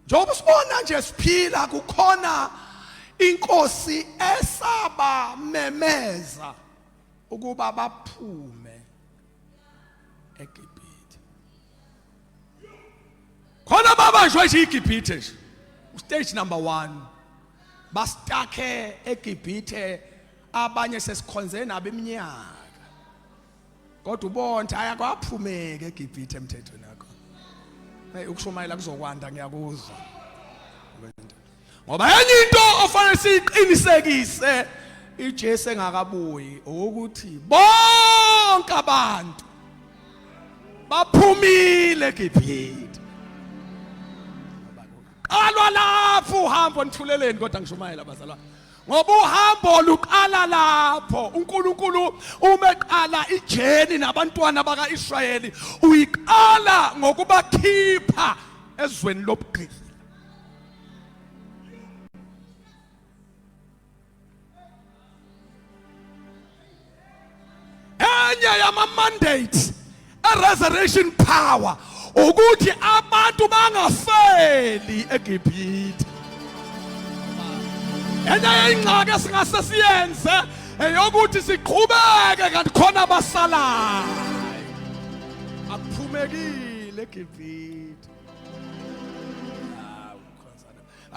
Njengoba sibona nje siphila kukhona inkosi esabamemeza ukuba baphume eGibhithe. Khona babanjwe nje iGibhithe nje. Stage number 1. Bastakhe eGibhithe abanye sesikhonze nabo iminyaka. Kodwa ubona hayi akwaphumeke eGibhithe emthethweni yakho. Hey ukushumayela kuzokwanda ngiyakuzwa. Ngoba enye into ofanele siyiqinisekise iJesu engakabuyi ukuthi bonke abantu baphumile eGibhithe. Qalwa lapho uhambo nithuleleni kodwa ngishumayela bazalwane. Ngoba uhambo luqala lapho uNkulunkulu uma eqala ijeni nabantwana bakaIsrayeli uyiqala ngokubakhipha ezweni lobugqila. Enye yama mandates e-resurrection power ukuthi abantu bangafeli eGibhithe. Enye yeyingxaki esingase siyenze eyokuthi siqhubeke kanti khona abasalayo. Akuphumekile eGibhithe.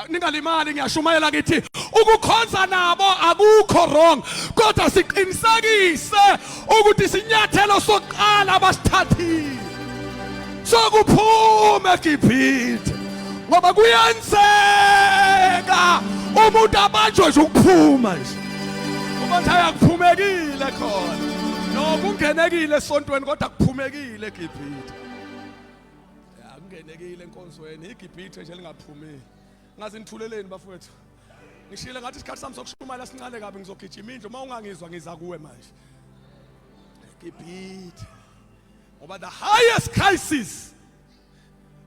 Ningalimali, ngiyashumayela ngithi ukukhonza nabo akukho wrong, kodwa siqinisekise ukuthi isinyathelo sokuqala abasithathile sokuphuma eGibhithe, ngoba kuyenzeka umuntu abanjwe nje ukuphuma nje umuntu ayakuphumekile khona nokungenekile esontweni kodwa kuphumekile eGibhithe. Akungenekile enkonzweni iGibhithe nje lingaphumile. Ngaze nithuleleni bafowethu. Ngishile ngathi isikhathi sami sokushumayela sincane kabi ngizogijima indlu uma ungangizwa ngiza kuwe manje. Gibhithe. Ngoba the highest crisis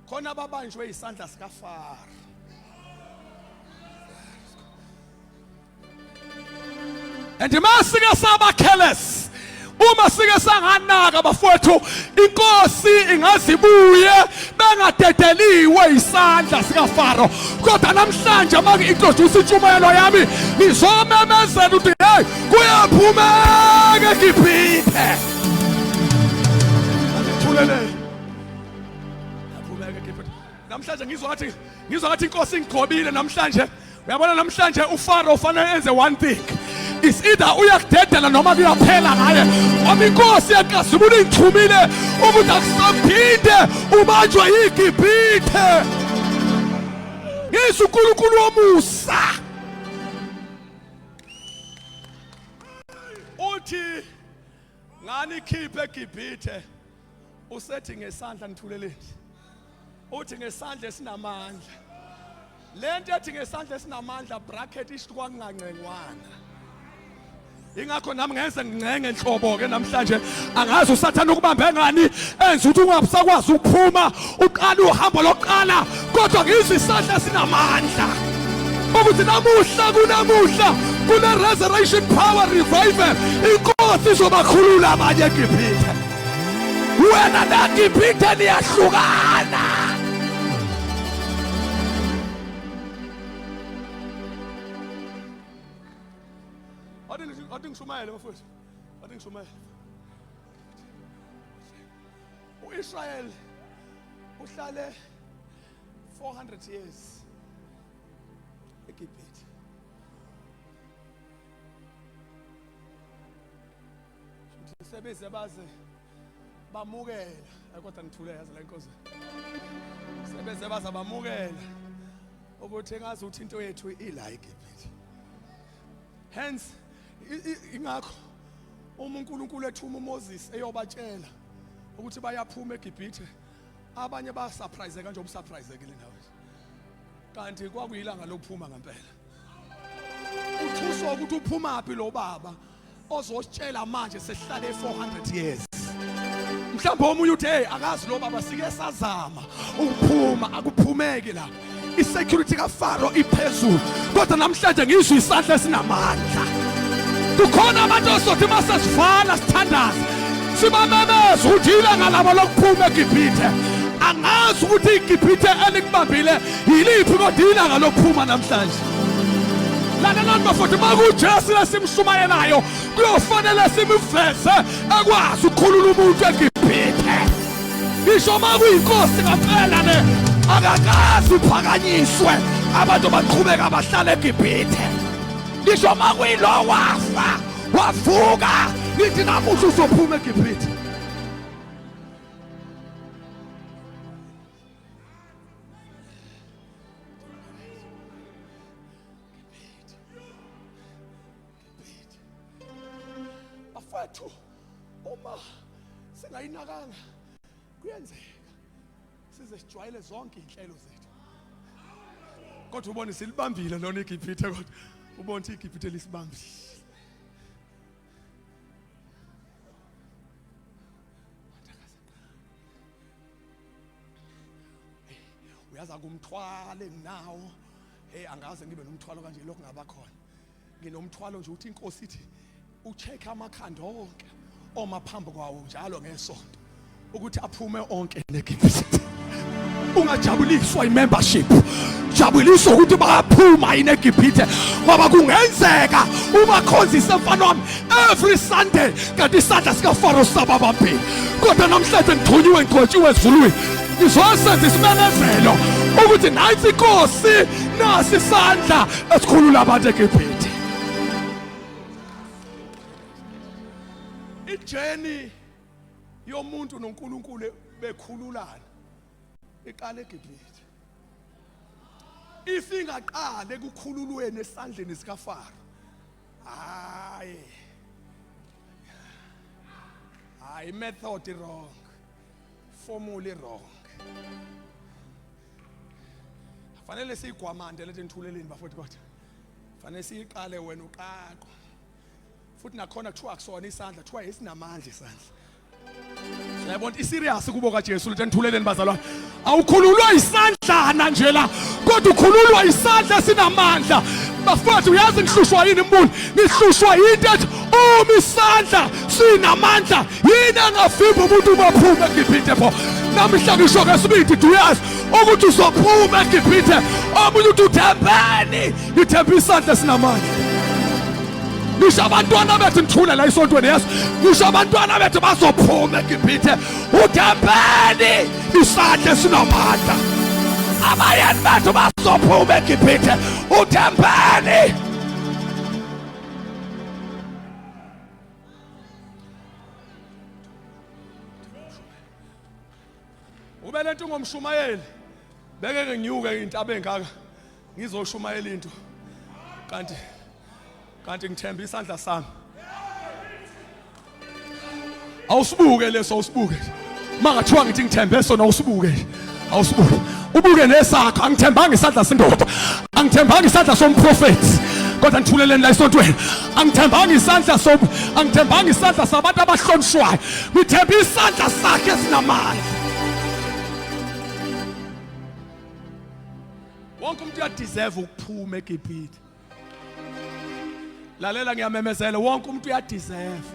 khona ababanjwe isandla sikaFaro. And masike saba careless uma sike sanganaka bafowethu inkosi ingazibuye bengadedeliwe isandla sikaFaro kodwa namhlanje uma ngi-introduce intshumayelo yami ngizomemezela ukuthi hey kuyaphumeka eGibhithe. Thuleleni. Yaphumeka eGibhithe. Namhlanje ngizwa ngathi ngizwa ngathi inkosi ingigcobile namhlanje. Uyabona namhlanje uFaro ufanele enze one thing. Is either uyakudedela noma kuyaphela ngaye. Ngoba inkosi yakazibula ingithumile ukuthi akusaphinde ubanjwe yiGibhithe. Ngizwe uNkulunkulu womusa. Uthi ngani khiphe eGibhithe usethi ngesandla nithuleleni. Uthi ngesandla esinamandla. Lento ethi ngesandla esinamandla bracket isho kwakungancengwana. Ingakho nami ngenze ngincenge nhlobo ke namhlanje angazi usathane ukubambe ngani enza ukuthi ungabusakwazi ukuphuma uqala uhambo lokuqala kodwa ngizwe isandla esinamandla ukuthi namuhla kunamuhla kune resurrection power revival inkosi izobakhulula abanye eGibhithe. Wena neGibhithe niyahlukana. Wathi ngishumayele bafowethu. Wathi ngishumayele. U-Israel uhlale 400 years eGibhithe. Sebeze baze bamukela kodwa ngithule yazi la inkosi sebeze baze bamukela ukuthi engazi ukuthi into yethu ila eGibhithe. Hence ingakho uma uNkulunkulu ethuma uMoses eyobatshela ukuthi bayaphuma eGibhithe abanye ba surprise kanje ubusurprisekile nawe kanti kwakuyilanga lokuphuma ngempela. Uthuswa ukuthi uphumaphi lo baba ozositshela manje sesihlale 400 years. Mhlawumbe omunye uthi hey akazi lo baba sike sazama ukuphuma akuphumeki la. I-security kaFaro iphezulu kodwa namhlanje ngizwe isandla esinamandla. Kukhona abantu osothi uma sesivala sithandaza sibamemeza ukuthi ilanga labo lokuphuma eGibhithe. Angazi ukuthi iGibhithe elikubambile yiliphi, kodwa ilanga lokuphuma namhlanje. Lalelani bafowethu, uma kuJesu lesimshumayelayo kuyofanele simveze ekwazi ukukhulula umuntu eGibhithe. Ngisho uma kuyinkosi ngempela le akakazi iphakanyiswe, abantu baqhubeka bahlala eGibhithe. Ngisho uma kuyilo wafa wavuka, ngithi namuhla uzophuma eGibhithe. Bafethu, uma singayinakanga kuyenzeka size sijwayele zonke iy'nhlelo zethu, kodwa ubone silibambile lona iGibhithe, kodwa ubone ukuthi iGibhithe lisibambile. Uyaza kumthwalo enginawo, hey, angaze ngibe nomthwalo kanje lokhu ngaba khona. Nginomthwalo nje ukuthi inkosi ithi ucheck amakhanda onke oma phambi kwawo njalo ngesonto ukuthi aphume onke neGibhithe. Ungajabuliswa i-membership, jabuliswa ukuthi bayaphuma yini eGibhithe, ngoba kungenzeka ubakhonzise mfana wami every Sunday kanti isandla sikaFaro sababambile. Kodwa namhlanje ngithunyiwe, ngigcotshiwe ezulwini, ngizosenza isimemezelo ukuthi nansi inkosi, nasi isandla esikhulula abantu eGibhithe. Ijeni yomuntu noNkulunkulu bekhululana iqala eGibhithe. If ingaqala ekukhululweni esandleni sikaFaro, hayi hayi, method wrong, formula wrong. Fanele siyigwamande lethi nithuleleni bafowethu, kodwa fanele siyiqale wena uqaqo futhi nakhona kuthiwa akusona isandla, kuthiwa esinamandla isandla. Siyabona iserious kubo kaJesu lethe nithuleleni bazalwane. Awukhululwa isandlana nje la, kodwa ukhululwa isandla esinamandla. Bafowethu, uyazi ngihlushwa yini mbuli? Ngihlushwa yinto ethi uma isandla sinamandla yini engavimba umuntu ubaphuma eGibhithe pho? Namhla ngisho ngesibindi, uyazi ukuthi uzophuma eGibhithe. Omunye uthi uthembeni, ngithemba isandla esinamandla. Ngisho abantwana bethu, ngithule la esontweni, yesu, ngisho abantwana bethu bazophuma eGibhithe. Uthembeni isandla esinamandla. Abayeni bethu bazophuma eGibhithe. Uthembeni. Ube lento ungomshumayeli, beke nginyuke intaba engaka ngizoshumayela into, kanti ngithemba isandla sami. Awusibuke leso, awusibuke. Mangathiwa ngithi ngithembe sona, awusibuke, awusibuke, ubuke nesakho. Angithembanga isandla sendoda, angithembanga isandla somprofethi, kodwa ngithuleleni la esontweni. Angithembanga isandla som, angithembanga isandla sabantu abahlonishwayo, ngithemba isandla sakhe esinamandla. Wonke umuntu uyadeserve ukuphuma eGibhithe. Lalela, ngiyamemezela, wonke umuntu uyadeserve.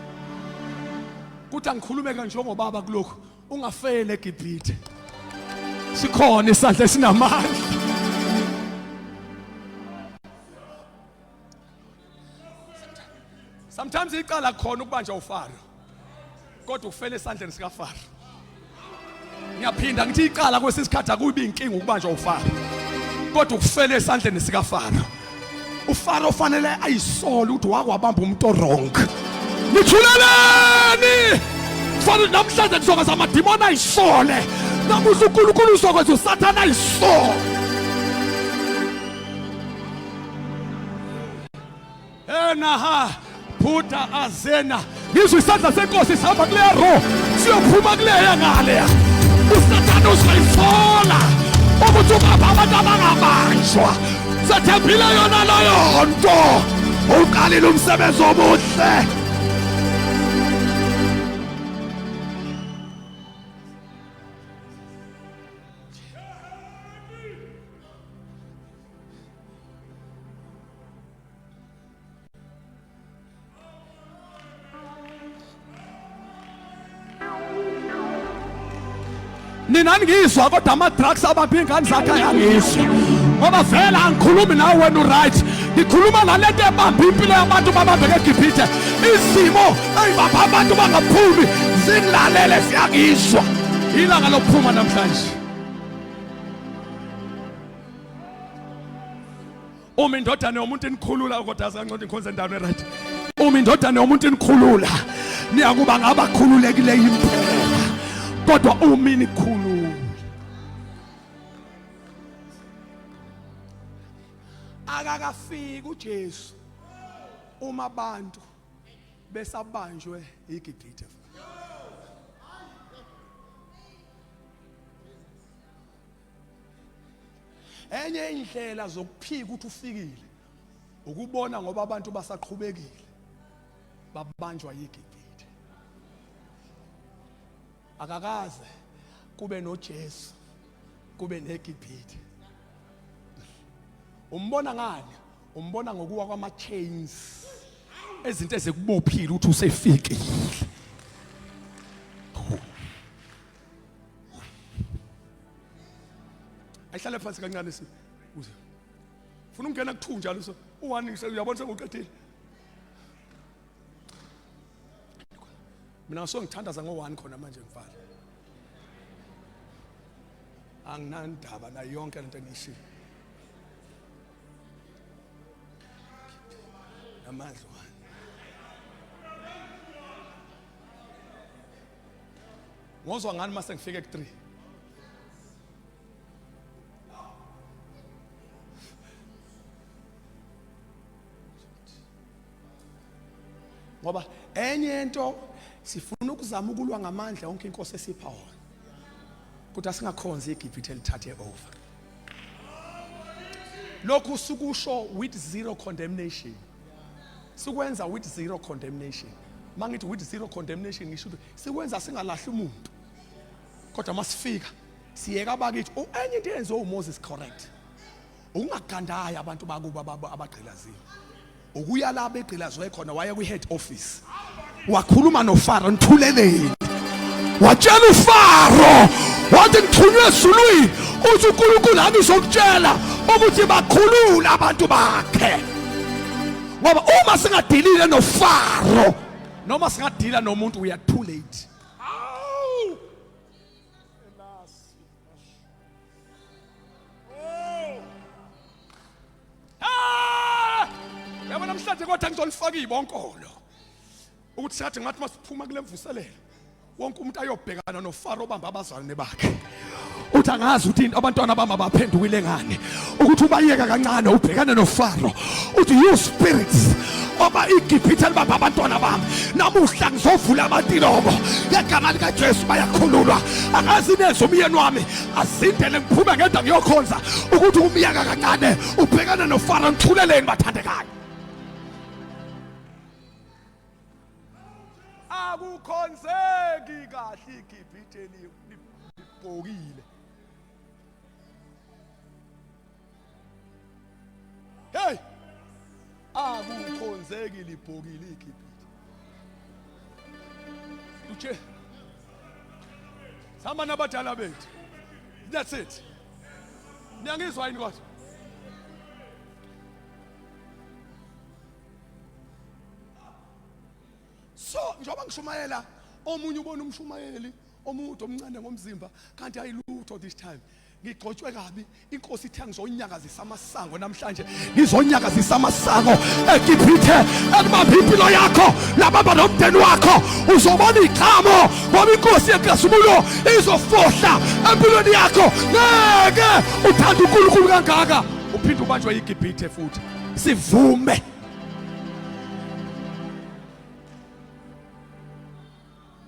Kuthi angikhulume njengobaba kulokhu, ungafeli eGibhithe. Sikhona isandla esinamandla. Sometimes iqala khona ukubanjwa uFaro, kodwa ufele esandleni sikaFaro. Ngiyaphinda ngithi icala kwesinye isikhathi akubi inkinga ukubanjwa uFaro, kodwa ukufele esandleni sikaFaro. uFaro fanele ayisole ukuthi wakwabamba umuntu wrong. Nithuleleni? Kufanele namhlanje kuzokwenza amadimoni ayisole. Namuhla uNkulunkulu uzokwenza uSathane ayisole. Enaha phuta azena, ngizwe isandla senkosi sihamba kuleya ro, siyophuma kuleya ngaleya. Usathane uzoyisola ukuthi ubapha abantu abangabanjwa. Sethembile yona leyo nto, uqalile umsebenzi omuhle. Nina ningizwa kodwa ama drugs abambe ingane zakhe ayangizwa. Ngoba vele angikhulumi nawe wena uright. Ngikhuluma nalento ebamba impilo yabantu babambeke eGibhithe. Izimo eyibamba abantu bangaphumi zingilalele ziyangizwa. Ilanga lokuphuma namhlanje. Uma indodana yomuntu inikhulula kodwa azanceda inkhonze endaweni right. Uma indodana yomuntu inikhulula niyakuba ngabakhululekile impela. Kodwa uma inikhulula akakafiki uJesu uma abantu besabanjwe iGibhithe. Enye indlela zokuphika ukuthi ufikile ukubona ngoba abantu basaqhubekile babanjwa yiGibhithe. Akakaze kube noJesu kube neGibhithe. Umbona ngani? Umbona ngokuwa kwama chains ezinto ezikubophile ukuthi usefikile. Ayihlale phansi kancane si. Uze. Ufuna ukungena ku2 njalo so. U1 uyabona sekuqedile. Mina ngisuke ngithandaza ngo1 khona manje ngivale. Anginandaba nayo yonke lento engiyishilo. Namandla one. Ngozwa ngani mase ngifike ku3? Ngoba enye into sifuna ukuzama ukulwa ngamandla onke inkosi esipha wona. Kodwa singakhonzi iGibhithe elithathe over. Lokhu sukusho with zero condemnation. Sikwenza with zero condemnation. Mangithi with zero condemnation ngisho ukuthi sikwenza singalahli umuntu. Kodwa masifika siyeka abakithi enye into eyenziwe uMoses correct. Ukungagandayi abantu bakubo abagqilaziwe. Ukuya la begqilazwe khona waya kwi head office. Wakhuluma noFaro nithuleleni. Watshela uFaro wathi ngithunywe ezulwini uthi uNkulunkulu angizokutshela ukuthi bakhulule abantu bakhe. Ngoba uma singadilile noFaro noma singadila nomuntu we are too late. Awu! Ah! Yabo namhlanje kodwa ngizolifaka ibonkolo. Ukuthi sathi ngathi masiphuma kule mvuselelo wonke umuntu ayobhekana noFaro obamba abazalwane bakhe. Uthi angazi ukuthi abantwana bami abaphendukile ngani. Ukuthi ubayeka kancane ubhekane noFaro. Uthi you spirits oba iGibhithe libamba abantwana bami namuhla ngizovula amatilongo ngegama likaJesu bayakhululwa angazi neze umyeni wami azindele ngiphume ngedwa ngiyokhonza ukuthi umyaka kancane ubhekane noFaro ngithuleleni bathandekayo akukhonzeki kahle iGibhithe libhokile hey akukhonzeki libhokile iGibhithe uche sihamba nabadala bethu that's it niyangizwa yini kodwa so njengoba ngishumayela omunye ubona umshumayeli omude omncane ngomzimba kanti ayilutho this time ngigcotshwe kabi inkosi ithe ngizonyakazisa amasango namhlanje ngizonyakazisa amasango eGibhithe ekubamba impilo yakho labamba nomndeni wakho uzobona iqhamo ngoba inkosi yenkazimulo izofohla empilweni yakho ngeke uthanda uNkulunkulu kangaka uphinde ubanjwe iGibhithe futhi sivume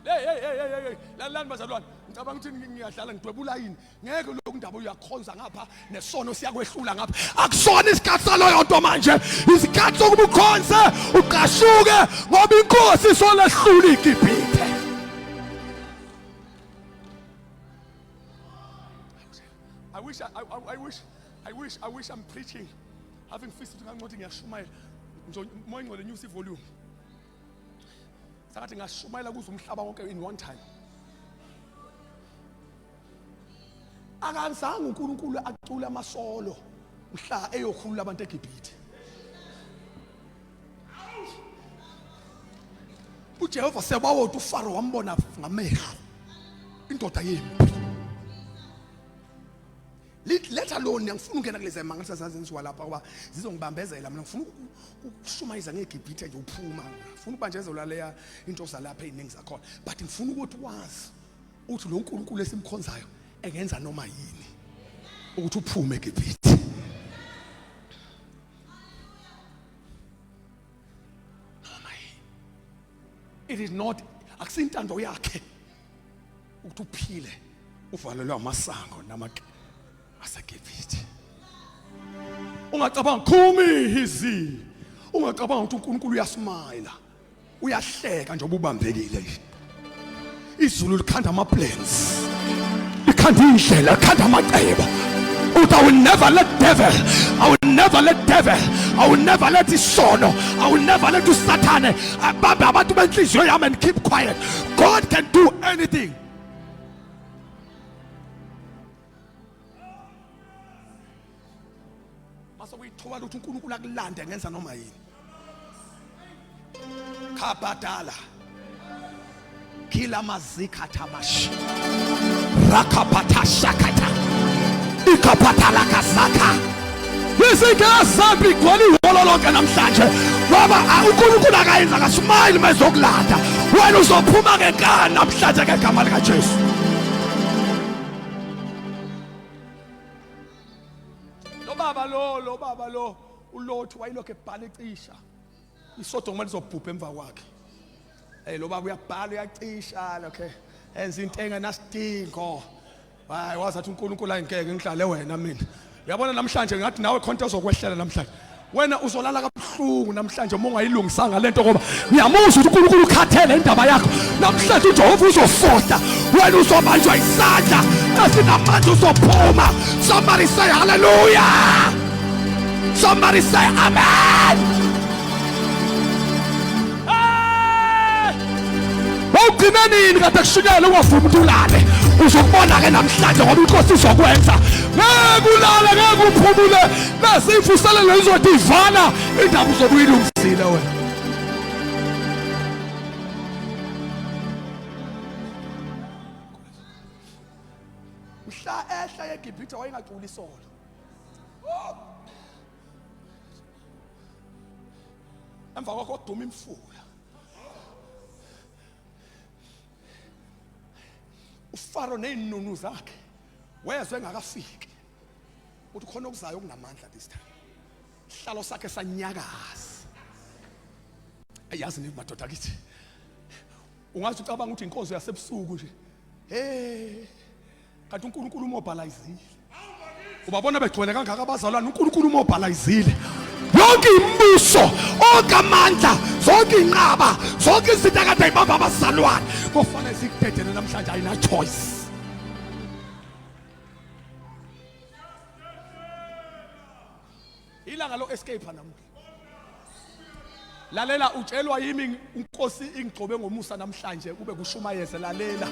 Hey hey hey hey hey lalani bazalwane ngicabanga ukuthi ngiyadlala ngidwebula yini ngeke lokhu ndaba uyakhonza ngapha nesono siyakwehlula ngapha akusona isikhathi saloyo nto manje isikhathi sokuba ukhonze uqashuke ngoba inkosi isolehlula iGibhithe I wish I, I, I wish I wish I wish I'm preaching having feasted ngancothi ngiyashumayela moya ingcwele nyusa ivolume Sakathi ngashumayela kuze umhlaba wonke in one time. Akazange uNkulunkulu acule amasolo mhla eyokhulula abantu eGibhithe. UJehova sebawoti uFaro wambona ngamehlo indoda yempi. Let alone ngifuna ukungena kulezi mangaliso zazenziwa lapha ngoba zizongibambezela mina ngifuna ukushumayeza ngeGibhithe nje uphuma ngifuna ukubanjezelwa leya into zalapha eziningi zakhona but ngifuna ukuthi wazi uthi lo nkulunkulu esimkhonzayo engenza noma yini ukuthi uphume eGibhithe. Noma yini. It is not akusintando yakhe ukuthi uphile uvalelwe amasango namake aseGibhithe. Ungacabanga khumi hizi. Ungacabanga ukuthi uNkulunkulu uyasmile. Uyahleka njengoba ubambekile nje. Izulu likhanda ama plans. Likhanda indlela, likhanda amacebo. Uthi I will never let devil, I will never let devil, I will never let isono, I will never let usathane abambe abantu benhliziyo yami and keep quiet. God can do anything. Mase kuyithuba ukuthi uNkulunkulu akulande ngenza noma yini. Khabadala. Kila mazika tamash. Rakapata shakata. Ikapata lakasaka. Izingasambi igcwele ihholo lonke namhlanje ngoba uNkulunkulu akayenza kasmile mayezokulanda wena uzophuma ngenkani namhlanje ngegama likaJesu. Lo baba lo lo baba lo uLothi wayelokhu ebhala ecisha iSodoma lizobhubha emva kwakhe. Hey lo baba uyabhala uyacisha lokhe enza into engenasidingo. Hayi wazathi uNkulunkulu ayingeke ngihlale wena mina. Uyabona namhlanje ngathi nawe khonto ozokwehlela namhlanje. Wena uzolala kabuhlungu namhlanje uma ungayilungisanga lento ngoba ngiyamuzwa ukuthi uNkulunkulu ukhathele indaba yakho. Namhlanje uJehova uzofohla wena uzobanjwa isandla esinamandla uzophuma. Somebody say hallelujah. Somebody say amen. Wawugcine nini kade kushunyayela ungavumi ukuthi ulale? Uzokubona ke namhlanje ngoba inkosi izokwenza. Ngeke ulale, ngeke uphumule. Nasi imvuselelo izothi ivala indaba uzobe uyilungisile wena. Mhla ehla eGibhithe wayengaculi isolo. Emva kwakho kuduma imfula. uFaro nezinunu zakhe wezwe engakafiki uthi khona okuzayo okunamandla this time sihlalo sakhe sanyakaza ayazi ni madoda kithi ungathi ucabanga ukuthi inkonzo yasebusuku nje hey kanti uNkulunkulu umobilizile ubabona begcwele kangaka abazalwane uNkulunkulu umobilizile yonke imibuso onke amandla zonke inqaba zonke izinto akade ibamba abazalwane kofanele zikudedele namhlanje ayina choice. Ilanga lo escape namuhla. Lalela utshelwa yimi inkosi ingigcobe ngomusa namhlanje kube kushumayeze lalela.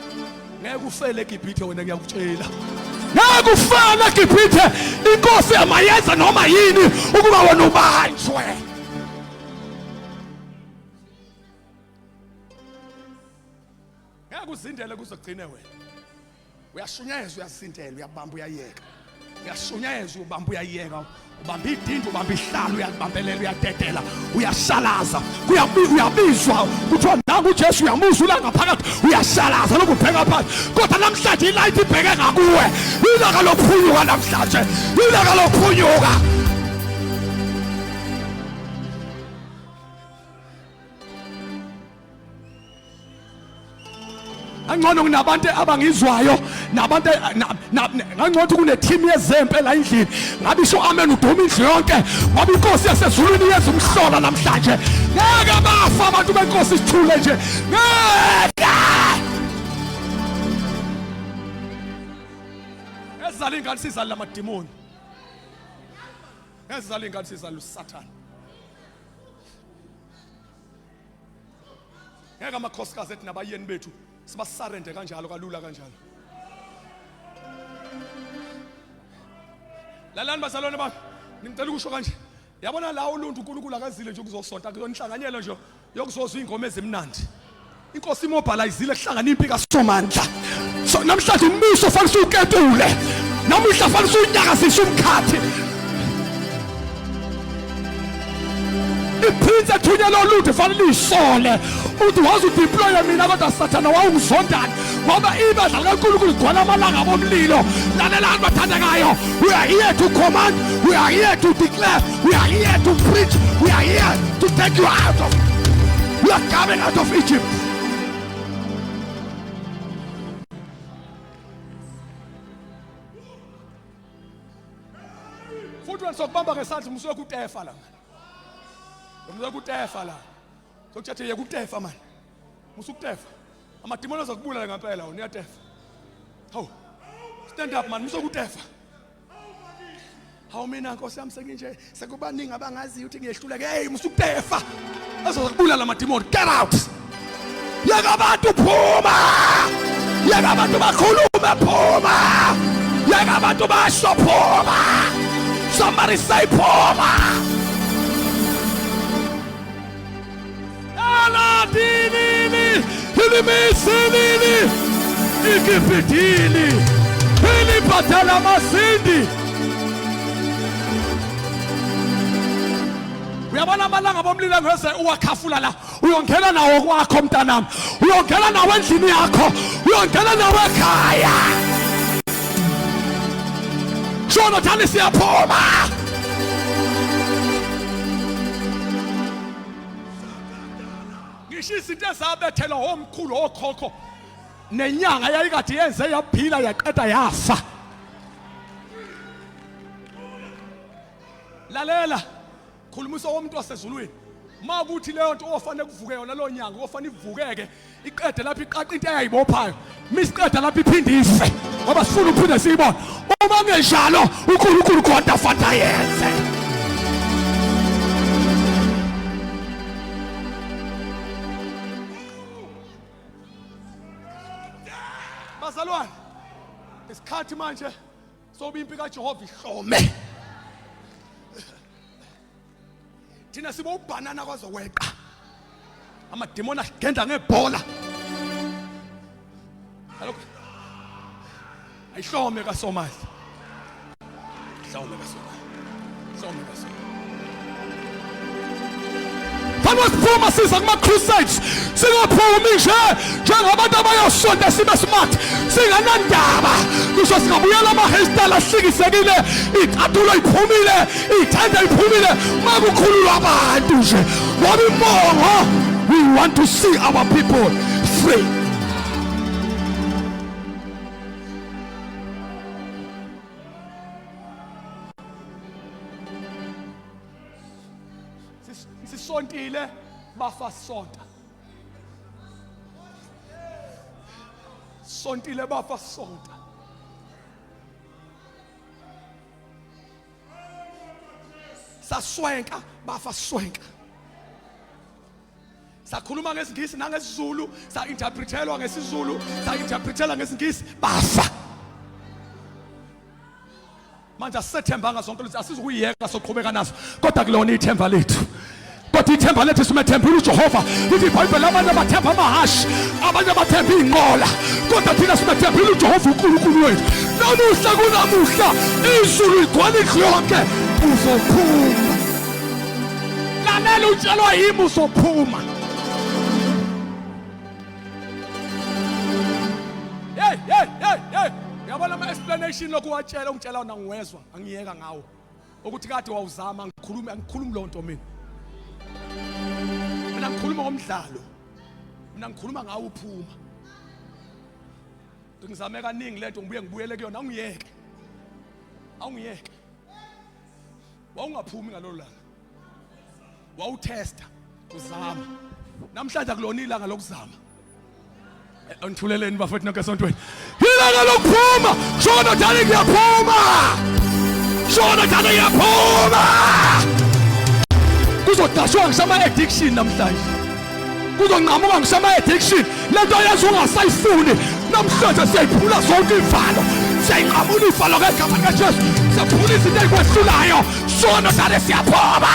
Ngeke ufele eGibhithe wena ngiyakutshela. Ngeke ufele eGibhithe inkosi amayenza noma yini ukuba wena ubanjwe. Ngeke uzindele kuzogcine wena. Uyashunyayezwa uyazindela uyabamba uyayeka. Uyashunyayezwa ubamba uyayeka. Ubamba idindi ubamba ihlalo uyalibambelela uyadedela uyashalaza. Uyabizwa kuthiwa nangu uJesu uyamuzwa ula ngaphakathi uyashalaza lokhu ubheka phansi. Kodwa namhlanje ilight ibheke ngakuwe. Ilanga lophunyuka namhlanje. Ilanga lophunyuka. Angcono kunabantu abangizwayo nabantu ngangcono ukuthi kune-team yezempe la endlini ngabe isho amen uduma indlu yonke ngoba inkosi yasezulwini yenza umhlola namhlanje ngeke bafa abantu benkosi sithule nje ngeke ezizala ingane sizala lamadimoni ezizala ingane sizala usathane Ngeke amakhosikazi ethi nabayeni bethu sibasarende kanjalo kalula kanjalo. Lalani bazalwane bami, ngicela ukusho kanje. Yabona la uluntu uNkulunkulu akazile nje ukuzosonta kuyonhlanganyelo nje yokuzozwa ingoma ezimnandi. Inkosi imobilizile kuhlangana impi kaSomandla. So namhlanje umbuso fanele usuwuketule. Namuhla fanele usunyakazise umkhathi. Iprince ethunyelwe oluntu fanele uyisole uthi waze udeploye mina kodwa sathana wawungizondani ngoba ibandla likaNkulunkulu ligcwala amalanga bomlilo. Lalelani bathandekayo, we are here to command, we are here to declare, we are here to preach, we are here to take you out of, we are coming out of Egypt. Futhi wena sokubamba ngesandla umusuke kutefa la. Umusuke kutefa la. Sokuthathe yeka ukutefa manje. Musukutefa. Amadimoni azokubulala ngempela wena uyatefa. Hawu. Stand up man, musukutefa. Hawu mina Nkosi yami senginje sekubaningi abangaziyo ukuthi ngiyehluleka. Hey musukutefa. Azokubulala amadimoni. Get out. Yeka abantu phuma. Yeka abantu bakhulume phuma. Yeka abantu basho phuma. Somebody say phuma. Aladinini ilimisinini ikipidini ilibhadala amasindi. Uyabona amalanga bomlilo ngeze uwakhafula la, uyongena nawo kwakho mntanami, uyongena nawo endlini yakho, uyongena nawo ekhaya. Shona thani siyaphuma. Ngisho izinto ezabethelwa omkhulu okhokho nenyanga yayikade yenze yaphila yaqeda yafa. Lalela, khulumisa womuntu wasezulwini. Ma kuthi leyo nto ofanele kuvuke yona leyo nyanga ofanele ivukeke iqede lapho iqaqa into eyayibophayo misiqeda lapho iphinde ife ngoba sifuna ukuphinde siyibone. Uma kungenjalo uNkulunkulu khona afanele ayenze. Bazalwane, isikhathi manje soba impi kaJehova ihlome. Thina sibo ubhanana kwazokweqa. Amademoni asigenda ngebhola. Alokho ayihlome kaSomandla. Hlome kaSomandla. Hlome kaSomandla. Fanele siphuma siza kuma crusades, singaphumi nje njengabantu abayosonta sibe smart, singanandaba. Kusho singabuyela ama-hairstyle ahlikisekile, icathulo iphumile, ithende iphumile, makukhululwa abantu nje ngoba imbongo, we want to see our people free. Sisontile bafa sonta, sontile bafa sonta. Saswenka bafa swenka. Sakhuluma ngesiNgisi nangesiZulu, sa-interpretelwa ngesiZulu, sa-interpretelwa ngesiNgisi, bafa. Manje asisethembanga zonke lezi, asizukuyiyeka, soqhubeka naso, kodwa kulona ithemba lethu, kodwa ithemba lethu simethembile uJehova. Lithi iBhayibheli abanye bathemba amahhashi, abanye bathemba iy'nqola, kodwa thina simethembile uJehova uNkulunkulu wethu. Namuhla kunamuhla izulu ligcwala indlu yonke, uzophuma. Lalela, utshelwa yimi, uzophuma. Hey hey hey hey, uyabona ama-explanation lokhu watshela ungitshela wona ngiwezwa, angiyeka ngawo ukuthi kade wawuzama. Angikhulumi, angikhulumi loo nto mina. Mina ngikhuluma ngomdlalo, mina ngikhuluma ngawo uphuma. Ngizame kaningi lento, ngibuye ngibuyele kuyona. Awungiyeke, awungiyeke. Wawungaphumi ngalolo langa, wawutesta uzama. Namhlanje akulona ilanga lokuzama. Angithuleleni bafethu nonke esontweni, ilanga lokuphuma. Shona dani kuyaphuma, shona dani kuyaphuma. Kuzodashwa ngisho ama-addiction namhlanje, kuzonqamuka ngisho ama-addiction. Lento yenza ungasayifuni namhlanje siyayiphula zonke ivalo. Siyayinqamula ifalo ngegama likaJesu. Siphula izinto ezikwehlulayo. Sono dale siyaphuma.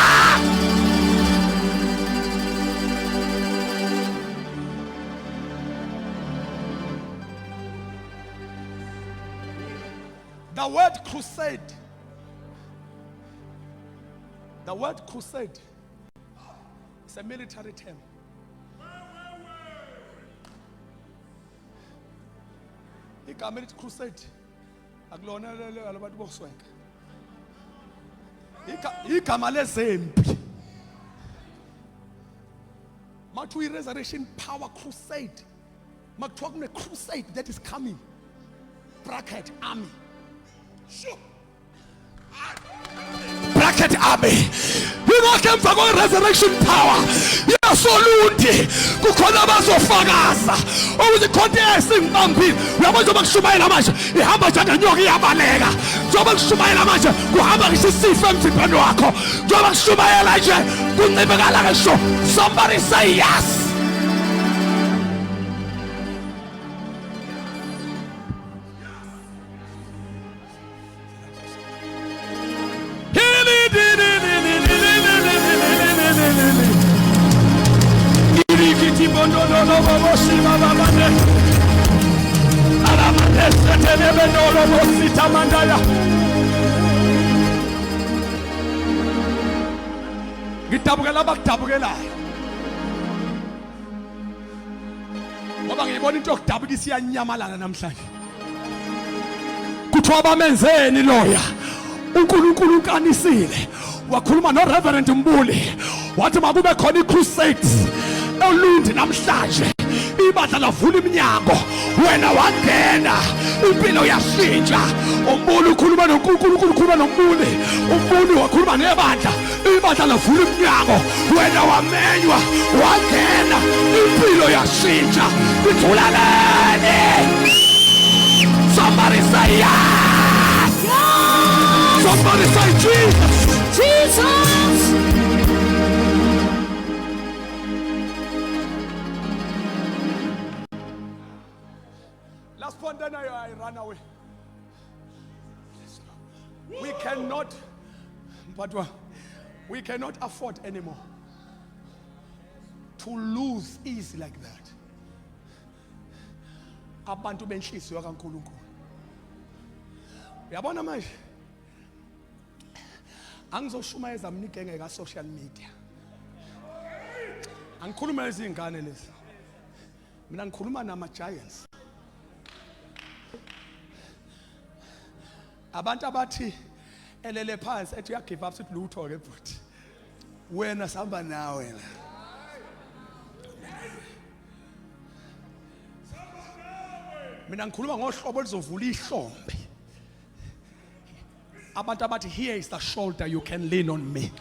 The word crusade. The word crusade is a military term. Igama elithi crusade akulona labantu boswenka. Igama lezempi. Makuthiwa i-resurrection power crusade. Makuthiwa kune crusade that is coming. Bracket army. Sure. Bracket army. Yingakho emva kwe-resurrection power yasolundi kukhona abazofakaza ukuthi khonto esingibambile. Uyabona njengoba kushumayela manje ihamba njengenyoka iyabaleka. Njengoba kushumayela manje kuhamba ngisho isifo emzimbeni wakho. Njengoba kushumayela nje kuncibekala ngisho. Somebody say yes. Ngidabukela abakudabukelayo ngoba ngiyibona into yokudabukisa iyanyamalala namhlanje. Kuthiwa bamenzeni loya? uNkulunkulu unkanisile wakhuluma noReverend Mbuli wathi makube khona icrusade eLundi namhlanje. Ibandla lavula iminyango, wena wangena, impilo yashintsha. Umbuli ukhuluma noNkulunkulu, ukhuluma noMbuli, uMbuli wakhuluma nebandla, ibandla lavula iminyango, wena wamenywa wangena, impilo yashintsha. Ithulaleni. Somebody say yes. Somebody say Jesus. Jesus. Last point, then I run away. We cannot, but we cannot afford anymore to lose easy like that. Abantu benhliziyo kaNkulunkulu. Uyabona manje, angizoshumayeza mina igenge ka social media. Angikhulume izingane lezi. Mina ngikhuluma nama giants. Abantu abathi elele phansi ethi uya give up, sithi lutho ke bhuti. Wena sihamba nawe la. Mina ngikhuluma ngohlobo oluzovula ihlombe. Abantu abathi here is the shoulder you can lean on me.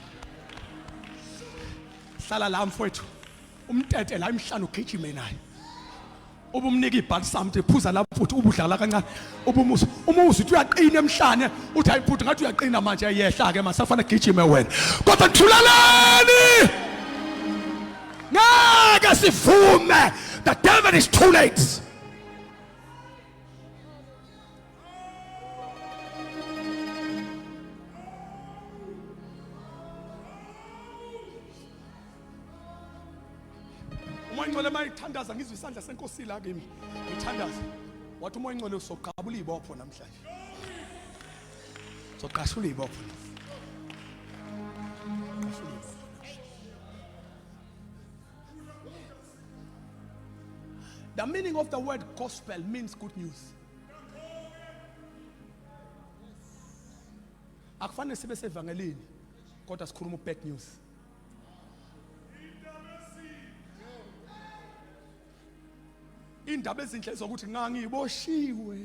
Hlala la mfowethu. Umtete la emhlane ugijime naye. Ubumnika ibhalsam uthi phuza la futhi ubudlala kancane. Ubumusa umuzi uthi uyaqina emhlane uthi hayi futhi ngathi uyaqina manje yehla ke masafana gijime wena. Kodwa thulaleni. Ngeke sivume. The devil is too late. Umoya Ingcwele mayithandaza ngizwe isandla senkosi la kimi. Ngithandaza. Wathi umoya Ingcwele usoqabula izibopho namhlanje. Soqashula izibopho. Qashula izibopho. The meaning of the word gospel means good news. Akufanele sibe sevangelini kodwa sikhuluma bad news. Indaba ezinhle zokuthi ngangiboshiwe.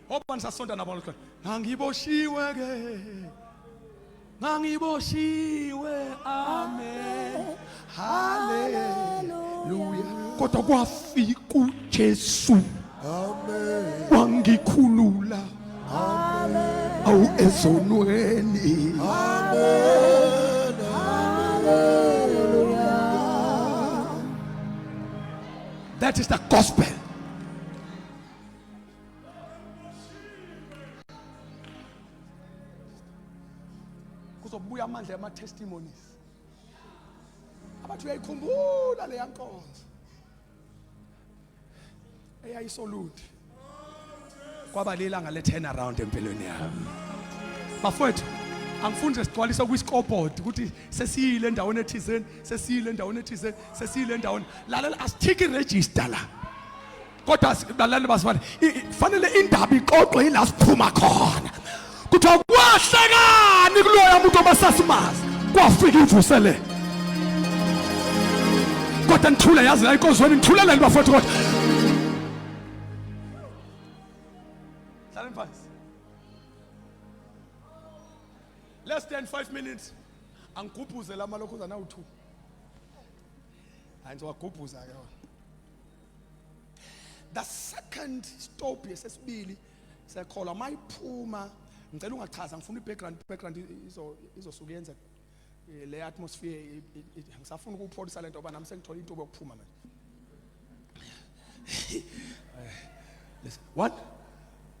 Ngoba nisasonta nabo lokho. Ngangiboshiwe ke. Ngangiboshiwe. Amen. Hallelujah. Kodwa kwafika uJesu. Amen. Wangikhulula. Amen. Awu ezonweni. Amen. Hallelujah. That is the gospel. Kuzobuya amandla ama testimonies. Abathi uyayikhumbula leya nkonzo eyayisoludi. Kwaba lilanga le turn around empilweni yami. Bafowethu, angifuni nje sigcwalise kwi-scoreboard ukuthi sesiyile endaweni ethizeni, sesiyile endaweni ethizeni, sesiyile endaweni. Lalela, asithiki register la. Kodwa balaleli bazifane, kufanele indaba ixoxwe ila siphuma khona. Kuthiwa kwahlekani kuloya muntu obasasimazi, kwafika imvuselelo. Kodwa nithule yazi la enkonzweni nithuleleni bafowethu kodwa. Hlaleni phansi. Less than 5 minutes. Angigubhuze la malokhuzana awu-2. Hayi ngizowagubhuza ke wona. The second stop yesesibili sekholwa mayiphuma ngicela ungachaza ngifuna i-background background izosuke yenze le atmosphere ngisafuna ukupholisa lento ngoba nami sengithola intuba yokuphuma manje. Listen, one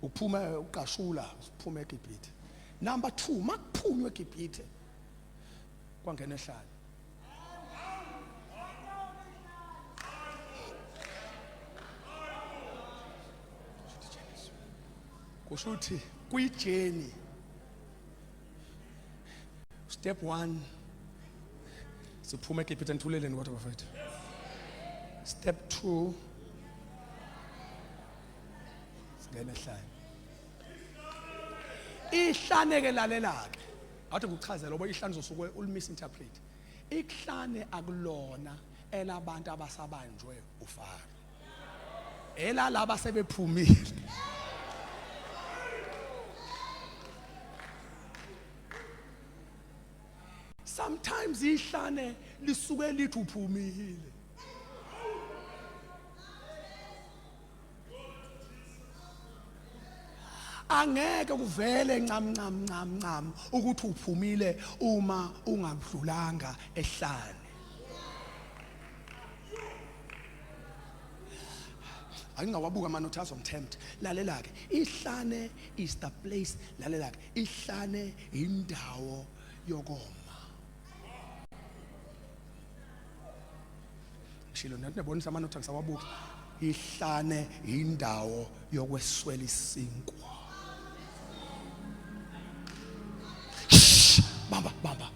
uphuma uqashula uphuma eGibhithe. Number 2 makuphunywe eGibhithe kwangena ehlane. Kusho ukuthi kuyijeni step 1 siphuma eGibhithe nithuleleni kodwa bafethu. Step 2 singena ehlane. Ihlane ke lalela ke. Awuthi ngikuchazele ngoba ihlane uzosuke ulimisinterpret. Ihlane akulona elabantu abasabanjwe uFaro. Elalaba sebephumile. Sometimes ihlane lisuke lithi uphumile. Angeke kuvele ncam ncam ncam ncam ukuthi uphumile uma ungadlulanga ehlane. Angingawabuka amanothi azongithempt. Lalela ke, ihlane is the place. Lalela ke, ihlane indawo yokoma. Ngishilo nathi nabonisa amanothi angisawabuki. Ihlane indawo yokweswela isinkwa. Shh, bamba bamba.